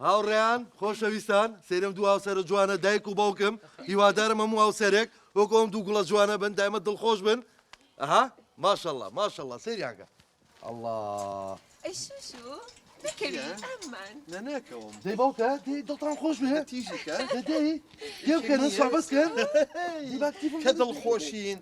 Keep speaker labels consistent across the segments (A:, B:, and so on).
A: هاوڕێیان خۆشەویستان سەیرم دوو هاوسەرە جوانە دایک و باوکم هیوادارم هەموو هاوسەرێک وەکو ئەم دوو گوڵە جوانە بن دایمە دڵخۆش بن ئەها ماشەڵڵا ماشەڵڵا سەیریانکە ئەڵڵا
B: ئەی شوشو نەکەوی ئەمان
C: نە ناکەوم
A: دەی باوکە دەی دڵتان خۆش بێ
C: تیژیکە
A: دەی پێ بکەنن سوعبەت کەن دەی با کتیفم
C: کە دڵخۆشین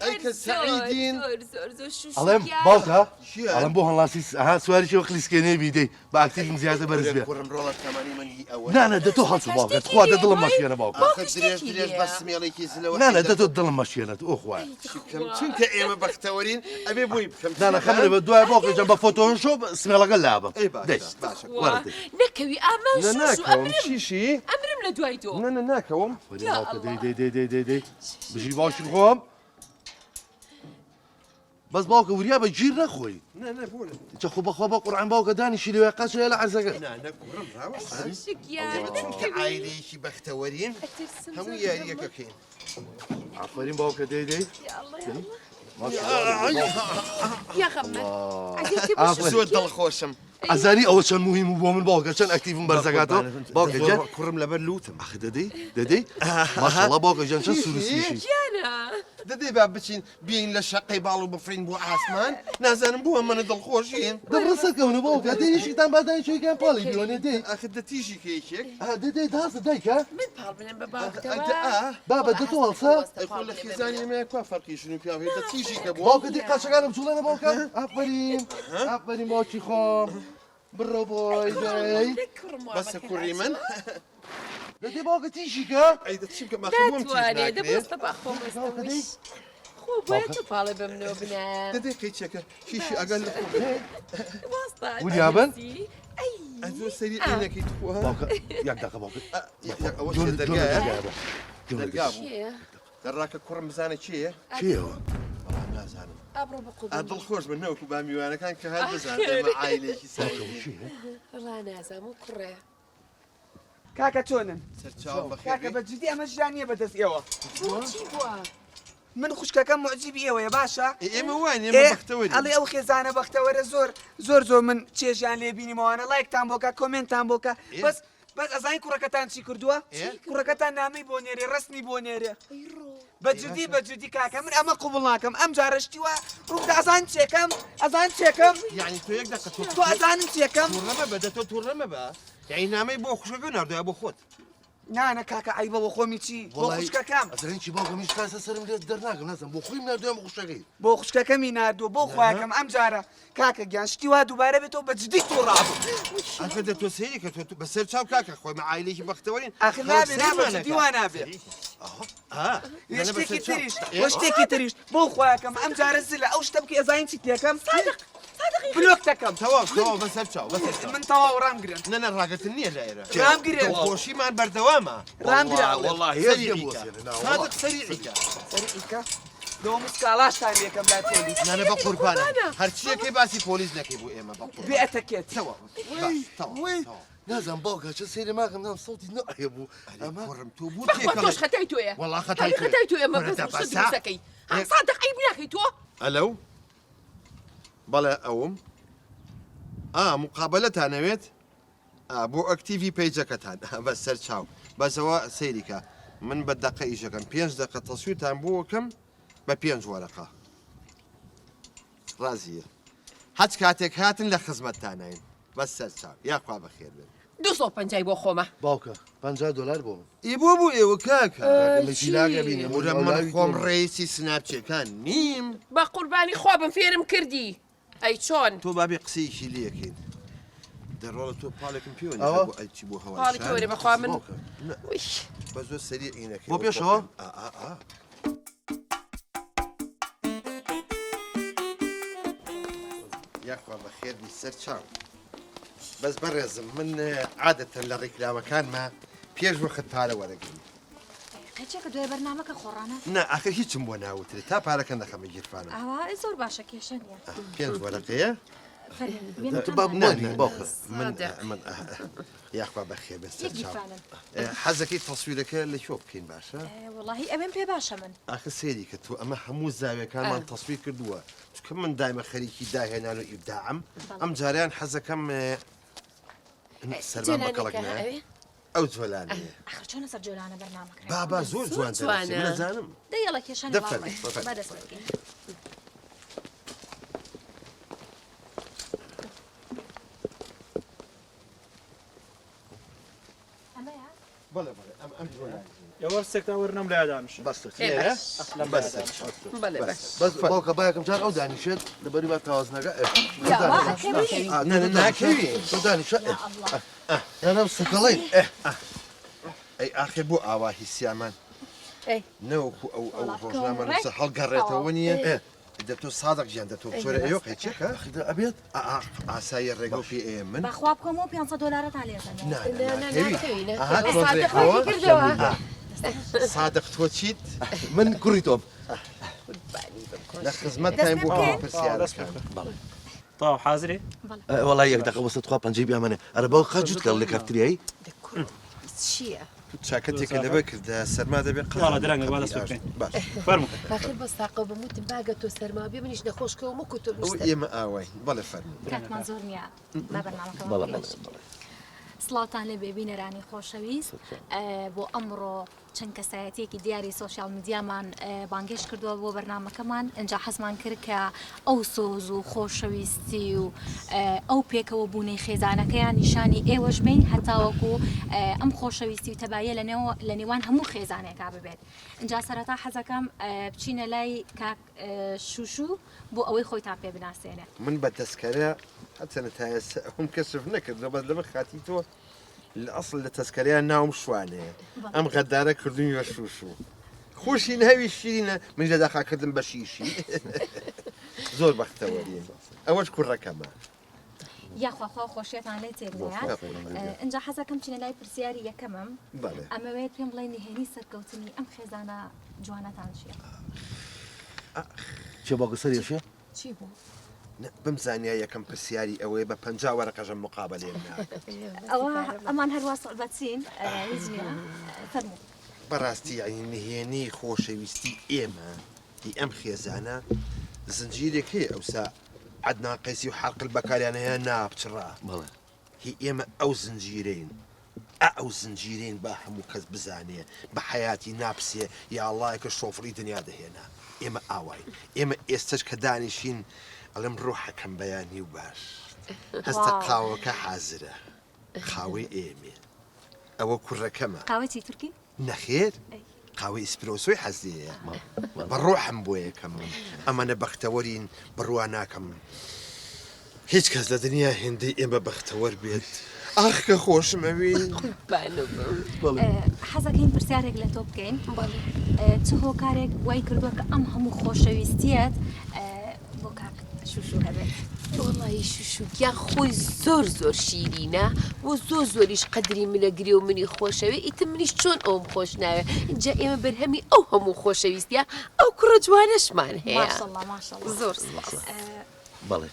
C: ئەی کە سەعیدین.
B: زۆر زۆر زۆر شوشو
A: ئەڵێم
B: گیان.
A: باوکە
C: چییە؟
A: ئەڵێم بۆ هەڵاسی ئەها سواری شێوە خلیسکێنێ بیدەی بە ئاکتیڤم زیاتر بەرز بێ
C: کوڕم ڕۆڵە تەمەنی من هی ئەوە
A: نا نا دە تۆ هەڵچوو باوکە تخوا دە دڵم مەشکێنە باوکە
C: ئاخر درێژ درێژ بە سمێڵێکی زلەوە
A: نا نا دە تۆ دڵم مەشکێنە ئۆ خوایە
C: چی بکەم چونکە ئێمە بەختەوەرین ئەبێ بۆی بکەم
A: نا نا خەمرێ بە دوای باوکە جان بە فۆتۆشۆپ سمێڵەکە لابەم
C: ئەی باشە
A: دەی
C: باشە
B: وا،
A: وەرە دەی
B: نەکەوی ئامان
C: نە
B: شوشو
C: ناکەوم
B: ئەمرم
C: چیشی
B: ئەمرم لە دوای تۆ
C: نە نە ناکەوم
A: وەرە
B: یا
A: باوکە دەی
B: ئەڵڵا.
A: دەی دەی دەی دەی دەی بژی باوکی خۆم بەس باوکە وریا بە گیر نەخۆی
C: نا نا بۆ
A: چە خۆ بەخوا بە قورعان باوکە دانیشی لەوێ قەچێ لە عەرزەکە
C: نا نا کوڕم ڕاوەستان
B: شوشو گیان
C: ئێمە چونکە
B: نەکەوی
C: عایلەیەکی بەختەوەرین
B: ئەترسم
C: هەموو
B: زۆر
C: یارییەکە کەین
A: ئافەرین باوکە دەی دەی
B: یا ئەڵڵا یا ئەڵڵا
A: ماشاءاللە.
B: یا غەممەر عەزیەتی بۆ
A: ئافەرین.
B: شوشو
C: زۆر
B: گیان.
C: دڵخۆشم
A: ئەزانی ئەوە چەند موهیم بوو بۆ من باوکە چەند ئەکتیڤم بەرزەکاتەوە باوکە گیان
C: کوڕم لەبەر لوتم
A: ئەخ دەدەی دەدەی ماشاءاللە باوکە گیان چەند سروسیشی
B: گیانە
C: دەدەی با بچین بین لە شەقەی باڵ و بفرین بۆ ئاسمان نازانم بۆ ئەمەنە دڵخۆشین
A: دەبڕە سەرکەونە باوکە دەی یەکێکتان با دایکێکیان پاڵی بیوەنێ دەی
C: ئەخر دە تیژی کە یەکێک
A: ئا دەدەی داسە دایکە
B: من پاڵ بنێم بە باوکتەوە
C: ئەدە ئا
A: بابە دە تۆ هەڵسە
C: ئەی خۆ لە خێزانی ئێمە کوا فەرقی ژن و پیاو هەیە دە تیژی کە بۆ
A: باوکە دەی قاچەکانم جوڵێنە باوکە ئافەرین ئافەرین باوکی خۆم بڕۆ بۆی دەی
C: بەسە کوڕی من
A: دەدەی باوکە تیژی کە
C: ئەی دە چی بکەم ئاخر بۆم تیژ
B: ناتوانێ دە
C: ناکرێت
B: بۆستە با خۆم
A: باوکە دەی
B: ئەستەویش خۆ بۆیە تۆ پاڵێ بە منەوە بنایە
C: دەدەی قەیچەکە شیشی ئەگەر لە خۆ
B: وەستا
A: وریا بن.
B: ئەی
C: ئەزۆ سەری عینەکەی تخوا
A: باوکە یەک دەقە باوکە
C: ئەوە
A: جۆر
C: چیە
A: جۆر
C: دەرگایە
A: دەرگایە باوکە جۆر
C: دەرگا بوو
B: کێیە
C: دەڕاکە کوڕم بزانە کێیە
A: کێیەوە
C: وەڵا نازانم
B: ئابڕۆ بە
C: ئا
B: قوبان
C: دڵخۆش بن نەوەکو با میوانەکان کە هات بزان
B: ئاخر.
C: ئێمە عایلێکی سەعیدین
A: کێیە
B: وەڵا نازانم و کوڕێ
D: کاکە چۆنن؟
C: سەرچاوم بەخێر
D: کاکە
C: بێی.
D: بە جدی ئەمە ژیان نییە بەدەست ئێوە.
B: بۆچی بووە؟
D: من خوشکەکەم موعجیبی ئێوەیە باشە؟
C: ئێ ئێمە واین ئێمە
D: ئێ
C: بەختەوەرین.
D: ئەڵێ ئەو خێزانە بەختەوەرە زۆر زۆر زۆر من چێژیان لێ بینیمەوانە ڵایکتان بۆکە کۆمێنتان بۆکە
C: ئێ؟
D: بەس بەس ئەزانی کوڕەکەتان چی کردووە؟
C: ئێ؟
D: کوڕەکەتان نامەی بۆ نێرێ ڕەسمی بۆ نێرێ
B: ئەی ڕۆ
D: بە جدی بە جدی کاکە من ئەمە قبوڵ ناکەم ئەم جارە شتی وا ڕووبدا ئەزان چێکەم ئەزان چێکەم
C: یعنی تۆ یەک دەقە تۆ
D: تۆ ئەزانم چێکەم
C: تووڕە مەبە دە تۆ تووڕە مەبە یعنی نامەی بۆ خوشکەکە ناردووە بۆ خۆت
D: نانە کاکە عەیبە بۆ خۆمی چی بۆ خوشکەکەم
A: ئەزانی چی باوکم هیچ کاسە سەرم لێ دەرناکەم نازانم بۆ خۆیم ناردووە یان بۆ خوشکەکەی
D: بۆ خوشکەکەمی ناردووە بۆ خوایەکەم ئەم جارە کاکە گیان شتی وا دووبارە بێتەوە بە جدی تووڕابوو
C: ئەخر دە تۆ سەیری کە تۆ بەسەر چاو کاکە خۆی مە عایلێکی بەختەوەرین
D: ئاخر نابێ نابێ جدی وا نابێ شتێکی تریش وە شتێکی تریش بۆ خوایەکەم ئەم جارە زلە ئەو شتە بکەی ئەزانین چیت لێکەم
B: صادق صادقی
D: بلۆک دەکەم
C: تەواو تەواو بەسەر چاو بەسەر چاو
D: من تەواو ڕامگرن
C: نە نە ڕاگرتن نییە لە ئێرە
D: ڕامگرن
C: خۆشیمان بەردەوامە
D: ڕامگرە
A: وەڵڵا
C: سەری
A: هێز
C: عیکە
A: بۆسێنە نا
C: صادق سەری عیکە
D: سەری ئیکە لەوە مسکاڵاشتان لێکەم لای پۆلیس
C: نانە بە قوربانە هەرچیەکەی باسی پۆلیس نەکەی بۆ ئێمە بە قوربان
D: بێ ئەتەکێت
C: تەواو باش تەواو
A: وەی
C: تەواو
A: نازانم باوکە چە سەیری ماکەم نام سەوتی نەعێ بوو ئەمە
C: کوڕم تۆ بۆ
B: بەخوا
C: تێکەڵی
B: تۆش خەتای تۆیە
C: وەڵا خەتای
B: هەر
C: تۆیە.
B: خەتای تۆیە
C: کورە
B: مەبەست
C: دە
B: شت
C: بەسە.
B: دروستەکەی ها صادق عەیب ناکەی تۆ
C: ئەلەو بەڵێ ئەوم ئا مقابەلەتان ئەوێت ئا بۆ ئەکتیڤی پەیجەکەتان بە سەر چاو بەس ئەوە سەیری کە من بە دەقە ئیشەکەم پێنج دەقە تەسویرتان بۆ کەم بە پێنج وەرەقە ڕازیە هەچ کاتێک هاتن لە خزمەتتانین بەس سەر چاو یاخوا بەخێر بێن.
B: دوو پەنجای بۆ خۆمە.
A: باوکە 50 دۆلار بۆ من.
C: ئی بۆ بۆ ئێوە کاکە.
A: لە جیلاگە بینم.
C: ورە من خۆم ڕێیسی سناپچێکان نیم.
B: بە قوربانی خوا بم فێرم کردی ئەی چۆن.
C: تۆ بابێ قسەیەکی لێ کەین. دە ڕۆڵە تۆ پاڵێکم پێوە نێ بۆ ئەی چی بۆ هەوای
B: پاڵی
C: شار.
B: تۆ وەرێ بەخوا من.
A: باوکە.
B: وی.
C: بە زۆر سەریعی نەکەی.
A: بۆ پێشەوە؟
C: ئا ئا ئا. یاخوا بەخێر بی سەر چاو. بەس بەڕێزم من عادەتەن لە ڕیکلامەکانما پێش وەخت پارە وەرەگرم.
E: قەیچێکە دوای بەرنامەکە خۆڕانە؟
C: نا ئاخر هیچم بۆ ناوترێ تا پارەکە نەخەمە گیرفانم.
E: ئاوا زۆر باشە کێشە نییە.
C: پێنج وەرەقەیە؟ من یاخوا بەخێر بێت سەر چاو. حەزەکەی تەسویرەکە لە کوێ بکەین باشە؟
E: وەڵاهی ئەوێم پێ باشە من.
C: ئاخر سەیری کە تۆ ئەمە هەموو زاویەکانمان تەسویر کردووە چونکە من دایمە خەریکی داهێنان و ئیبداعم ئەم جاریان حەزەکەم. سەرمان بە کەڵک نایە؟ ئەو جۆلانەیە.
E: ئاخر چۆنە سەر جۆلانە بەرنامە کرا؟
C: بابا زۆر جوان دەرەچێ من ئەزانم.
E: دە یەڵە کێشە
C: دە فەرموو، فەرموو.
E: با دەست پێ بکەین. ئەمەیە؟
C: بەڵێ بەڵێ ئەم ئەم جۆلانەیە.
F: ئێوە سێکتان وەرن ئەم لایە دانیشن.
A: بەس
B: ئێ
C: لێرە؟
B: باش.
C: بەس
B: بەڵێ باش.
A: بەس باوکە با یەکەم جار ئەو دانیشێت لەبەری با تەوازنەکە ئێ.
E: یا وا ئەکەوی.
A: ئا، نا نا
C: ناکەوی.
A: تۆ دانیشە ئێ.
E: یا ئەڵڵا.
A: یان ئەم سکەڵەی ئێ.
C: ئەی ئاخر بۆ ئاوا هیسیامان
B: ئەی.
C: نەوەکو ئەو ئەو
E: وەڵا بکەوم
C: ڕۆژنامە
E: ڕێک.
C: نووسە هەڵگەڕێتەوە نییە دە تۆ سادق گیان دە تۆ بچۆرە ئێوە قەیچێکە
A: ئاخر ئەبێت
C: ئا ئاساییە ڕێگەو پێ ئێ من
E: بەخوا بکەمەوە 500 دۆلارەتان لێ زەنەوە.
C: نا
B: نا،
C: نا
B: نا،
C: ناکەوی
B: ناکەوی، ناکەوی.
C: ئەها
B: ئێ،
C: تۆ
B: سادق
C: ڕێکەوە
B: خۆی کردەوە.
C: سادق تۆ چیت
A: من کوڕی تۆم.
C: لە خزمەتتاین بۆ هەموو
F: دەست پێ
C: پرسیارەکان
F: بکەین. تەواو حازری؟
A: وەڵای یەک دەقە وەستە تخوا پەنجەی بیامەنێ. ئەرە باوک قەت جووت کەڵ لە کافتریایی؟
B: دە کوڕم چییە؟
C: چاکەتێکە لەبەر کردە سەرما دەبێ
F: یاڵا درەنگە با دەست پێ بکەین.
C: باش
F: فەرموو.
B: ئاخر بەس تاقە بم وتم باگە تۆ سەرما بێ منیش نەخۆش کەوم وەکو تۆ
C: ئەو
B: منیش
C: ئێمە ئاواین بەڵێ فەرموو.
E: کاتمان زۆر نییە با بەرنامەکەمان
A: بەڵێ
E: بکەین.
A: بەڵێ بەڵێ.
E: سڵاوتان لێ بێ بینەرانی خۆشەویست بۆ ئەمڕۆ چەند کەسایەتیەکی دیاری سۆشیال میدیامان بانگێشت کردووە بۆ بەرنامەکەمان ئینجا حەزمان کرد کە ئەو سۆز و خۆشەویستی و ئەو پێکەوە بوونەی خێزانەکەیان نیشانی ئێوەش بین هەتاوەکو ئەم خۆشەویستی و تەبایە لە نێوان هەموو خێزانێکا ببێت ئینجا سەرەتا حەزەکەم بچینە لای کاک شوشو بۆ ئەوەی خۆیتان پێ بناسێنێ.
C: من بە تەسکەرە هەرچەنە تا ئێستا ئەوم کەشف نەکردووە بەس لەبەر خاتری تۆ لە ئەسڵ لە تەسکەرەیان ناوم شوانەیە ئەم غەدارە کردوومی بە شوشو خۆشی ناوی شیرینە منیش لە داخا کردم بە شیشی زۆر بەختەوەریم ئەوەش کوڕەکەمە.
E: یاخوا خوا خۆشیتان لێ تێک نەیات. ئینجا حەزەکەم چینە لای پرسیاری یەکەمم.
C: بەڵێ.
E: ئەمەوێت پێم بڵێ نهێنی سەرکەوتنی ئەم خێزانە جوانەتان چییە؟
A: چێ باوکە سەر یەشێ؟
B: چی بوو؟
C: بمزانیا یەکەم پرسیاری ئەوەیە بە 50 وەرەقەژەم مقابەلەیەم ناکرد.
E: ئەوە ئەمان هەروا سوعبەتین هیچ نییە. فەرموو.
C: بەڕاستی یعنی نهێنی خۆشەویستی ئێمە هی ئەم خێزانە زنجیرێک هەیە ئەوسا عەدنان قەیسی و حەرقل بەکاریان هەیە ناپچڕا.
A: بەڵێ.
C: هی ئێمە ئەو زنجیرەین ئا ئەو زنجیرەین با هەموو کەس بزانێ بە حەیاتی ناپسێ یاڵڵایەکە شۆفڵی دنیا دەهێنا ئێمە ئاواین ئێمە ئێستەش کە دانیشین ئەڵێم ڕۆحەکەم بەیانی و باش هەستە قاوەکە حازرە قاوەی ئێمێ ئەوە کوڕەکەمە.
E: قاوەی چی تورکی؟
C: نەخێر قاوەی ئیسپرۆسۆی حەز لێیە بە ڕۆحم بۆ یەکەم من ئەمەنە بەختەوەرین بڕوا ناکەم هیچ کەس لە دنیا هێندەی ئێمە بەختەوەر بێت ئاخ کە خۆشمەوێی.
E: حەزەکەین پرسیارێک لە تۆ بکەین چ هۆکارێک وای کردووە کە ئەم هەموو خۆشەویستیەت بۆ کاک شوشو هەبێت؟
B: وەڵایی شوشو گیان خۆی زۆر زۆر شیرینە و زۆر زۆریش قەدری منەگرێ و منی خۆشەوێ ئیتر منیش چۆن ئەوم خۆش ناوێ ئینجا ئێمە بەرهەمی ئەو هەموو خۆشەویستیە ئەو کوڕە جوانەشمان هەیە
E: ماشەڵڵا ماشەڵڵا
B: زۆر سپاس.
A: بەڵێ.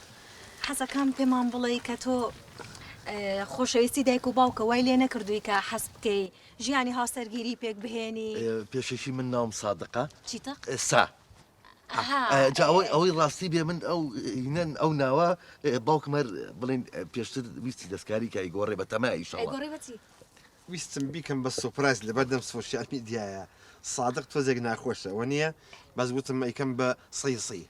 E: حەزەکەم پێمان بڵێی کە تۆ خۆشەویستی دایک و باوکە وای لێ نەکردووی کە حەز بکەی ژیانی هاوسەرگیری پێک بهێنی؟
A: پێشەکی من ناوم سادقە.
E: چیتق؟
A: سا. جا ئەوەی ئەوەی ڕاستی بێ من ئەو هینەن ئەو ناوە باوکم هەر بڵێن پێشتر ویستی دەستکاری کە ئەیگۆڕێ بە تەما ئیشەڵا.
E: ئەیگۆڕێ بە چی؟
C: ویستم بیکەم بە سوپرایز لەبەردەم سۆشیال میدیایە سادق تۆزێک ناخۆشە وەنیە بەس وتم ئەیکەم بە سەیسی.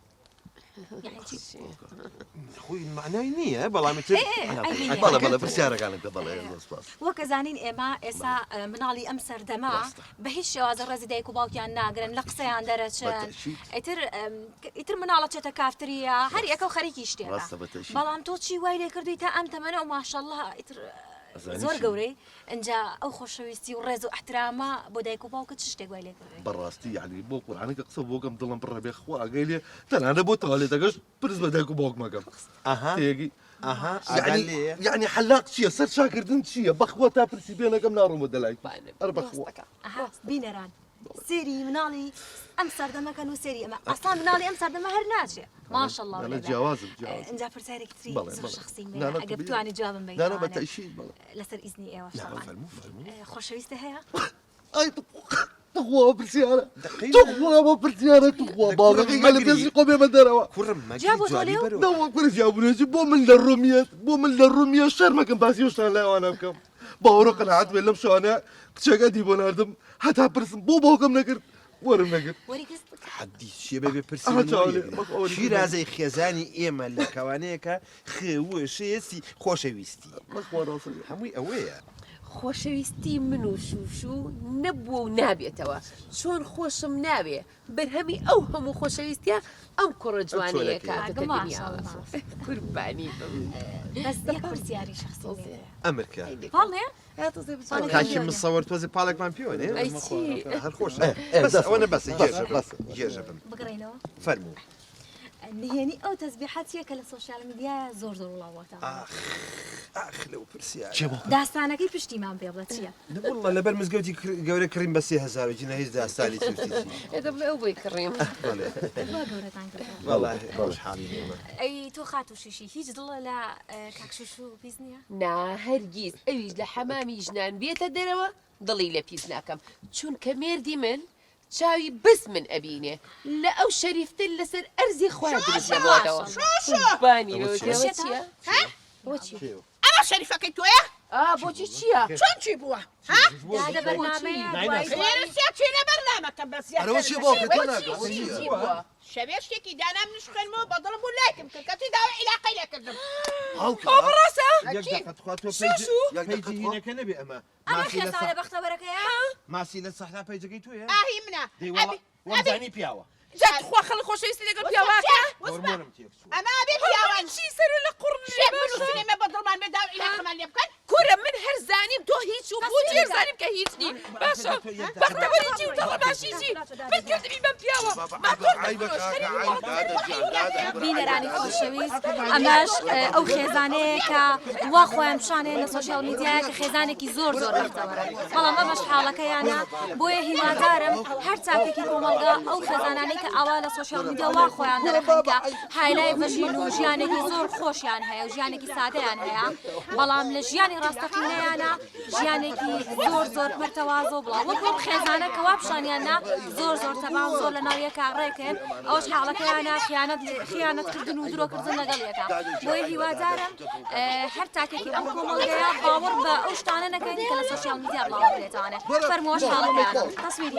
C: خۆی معنای نییە بەڵام تر
A: بەڵێ بەڵێ پرسیارەکانت بکە بەڵێ زۆر سپاس.
E: وەک ئەزانین ئێمە ئێستا مناڵی ئەم سەردەمە بە هیچ شێوازە ڕێزی دایک و باوکیان ناگرن لە قسەیان دەرەچن ئیتر ئیتر مناڵە چێتە کافتریە هەر یەکە و خەریکی شتێکە بەڵام تۆ چی وای لێ کردووی تا ئەم تەمەنە و ماشەڵڵا ئیتر زۆر گەورەی ئینجا ئەو خۆشەویستی و ڕێز و ئەحترامە بۆ دایک و باوکت چ شتێک وای لێ کردووی؟
A: بەڕاستی یەعنی بۆ قورعانەکە قسە بۆ کەم دڵم پڕە بێ خوا ئاگای لێ تەنانەت بۆ تەوالێتەکەش پرس بە دایک و باوکم ئەکەم
C: ئەها
A: تێگەی
C: ئەها
A: یەعنی
C: ئاگات لێیە؟
A: یەعنی حەلاق چییە سەر چاکردن چییە بەخوا تا پرسی پێ نەکەم ناڕۆمە دەلای ئەر بەخوا
E: ئەها بینەران سێری مناڵی ئەم سەردەمە کەن و سێری ئەمە ئەسڵا مناڵی ئەم سەردەمە هەر ناچێ ماشەڵڵا
A: نا نا جیاوازم جیاوازم
E: ئینجا پرسیارێکی تری
A: بەڵێ
E: زۆر
A: بەڵێ
E: شەخسیم
A: نا
E: هەیە
A: نا
E: ئەگەر
A: تەبیعی
E: بتوانی جوابم
A: نا نا
E: بەیتەوانێ
A: بەتەئکید بەڵێ
E: لەسەر ئیزنی ئێوەش
C: نا
E: تەبعەن
C: فەرموو فەرموو
E: خۆشەویستە هەیە؟
A: ئای. تخوا ئەوە پرسیارە تخوا ئەوە پرسیارە تخوا باوکەکەی گەلە پێسی خۆ بێمە دەرەوە.
C: کوڕم مەگری
E: جیا بۆ تۆ
C: جوابی
E: لێو؟
C: بەرەوە.
A: نەوە کورە جیابوونەوەی بۆ من لە ڕوومیە بۆ من لە ڕوومیە شەرمەکەم باسی ئەو شتانە لای ئەوانە بکەم باوەڕ و قەناعەت بێ لەم شەوانە کچێکە دی بۆ ناردم هەتا پرسم بۆ باوکم نەکرد وەرم نەگرت.
E: وەری گرت؟
C: حەدی چیە بێ بێ پرسی
A: ئەها
C: من
A: چاو لێ
C: وەریەگرێ.
A: بەخ ئەوەری گرت.
C: شیرازەی خێزانی ئێمە لە کەوانەیەکە خ و ش سی خۆشەویستی.
A: بەخوا ڕاستە.
C: هەمووی ئەوەیە.
B: خۆشەویستی من و شوشو نەبووە و نابێتەوە چۆن خۆشم ناوێ بەرهەمی ئەو هەموو خۆشەویستیە ئەم کوڕە جوانەیە کە هاتۆتە دنیاوە قوربانی بم.
E: بەس یەک پرسیاری شەخسی لێ.
C: ئەمر کە.
E: پاڵێ؟
C: کاکی مسەوەر تۆزێ پاڵێکمان پێوە نێ؟
B: ئەی چی؟
C: هەر خۆشە. بەس ئەوەنە بەسە گێژە بم گێژە بم.
E: بگەڕێینەوە.
C: فەرموو.
E: نهێنی ئەو تەزبیحە چیە کە لە سۆشیال میدیایە زۆر زۆر وڵاو بۆتەوە؟
C: ئاخ ئاخ لەو پرسیارە.
E: داستانەکەی پشتیمان پێ بڵێ چیە؟
C: نەوەڵڵا لەبەر مزگەوتی گەورە کڕیم بە 3000 جینە هیچ داستانی چی و چی چی.
B: ئێ دەبڵێ ئەو بۆی کڕیم.
C: بەڵێ.
E: وا گەورەتان کردووە.
C: وەڵا خۆشحاڵین ئێمە.
E: ئەی تۆ خاتوو شیشی هیچ دڵە لە کاک شوشو پیس نییە؟
B: نا هەرگیز ئەویش لە حەمامی ژنان بێتە دەرەوە دڵی لە پیس ناکەم چونکە مێردی من چاوی بەس من ئەبینێ لە ئەو شەریفتر لەسەر ئەرزی خوا دروست نەبۆتەوە قوربانی
C: ئەوە
B: ئەوە
C: چییە؟
B: چییە؟
G: ها؟
B: ئەوە چییە؟
G: ئەمە شەریفەکەی تۆیە؟
B: ئا بۆچی چییە؟
G: چۆن چی بووە؟ ها؟
E: دادە بەرنامەیە دوای
G: خێرە سیا چی لە بەرنامەکەم بەس زیاتر
A: ئەرەوە چییە باوکە تۆ ناگە ئەوە چییە؟
B: چی بووە؟
G: شەوێ شتێکی دانا منیش خوێنمەوە بە دڵم بوو لایکم کرد کەچی داوای عیلاقەی لێ کردم.
A: هاوکە
G: ئەوە ڕاستە؟
C: یەک دەقە تخوا تۆ
G: شوشو؟
C: پەیجی
A: یەک دەقە
C: پەیجی
A: تخوا.
C: هینەکە نەبێ ئەمە
E: ئەمە
C: ماسی لە
E: خێزانە بەختەوەرەکەیە؟
C: ماسی لە سەحرا پەیجەکەی تۆیە؟
G: ئاهی منە.
C: دەی وەڵا وەمزانی پیاوە.
G: جا تخوا خەڵک خۆشەویستی لەگەڵ پیاواکە؟
C: هۆرمۆنم تێکچووە.
G: ئەمە ئەبێ پیاوان
B: چی سەر لە قوڕ
G: شێ بنووسن ئێمە بە دڵمان بێ داوای عیلاقەمان لێ بکەن؟
B: کورە من هەر زانیم تۆ هیچ و بۆچی هەر زانیم کە هیچ نی باشە بەختەوەری چی و تەڵەباشی چی من کردمی بەم پیاوە ماتۆر
A: عەیبە
B: دەفرۆش
A: کاکە
B: خەریک
A: عەیب دادە گیان دادە
E: بینەرانی خۆشەویست ئەمەش ئەو خێزانەیە کە وا خۆیان پیشانەیە لە سۆشیال میدیایە کە خێزانێکی زۆر زۆر بەختەوەرە بەڵام ئەمەش حاڵەکەیانە بۆیە هیوادارم هەر تاکێکی کۆمەڵگا ئەو خێزانانەی کە ئاوا لە سۆشیال میدیا وا خۆیان دەرەخەن کە high life ژین و ژیانێکی زۆر خۆشیان هەیە و ژیانێکی سادەیان هەیە بەڵام لە ژیانی ڕاستەقینەیانە ژیانێکی زۆر زۆر پەرتەوازە و بڵاو وەک ئەم خێزانە کە وا پیشانیان نا زۆر زۆر تەبان زۆر لە ناو یەکا ڕێکن ئەوەش حاڵەکەیانە خیانەت خیانەتکردن و درۆکردن لەگەڵ یەکا بۆیە هیوادارم هەر تاکێکی ئەم کۆمەڵگەیە باوەڕ بە ئەو شتانە نەکەن کە لە سۆشیال میدیا بڵاو دەکرێتەوانێ فەرمووەش حاڵەکەیانە تەسویری.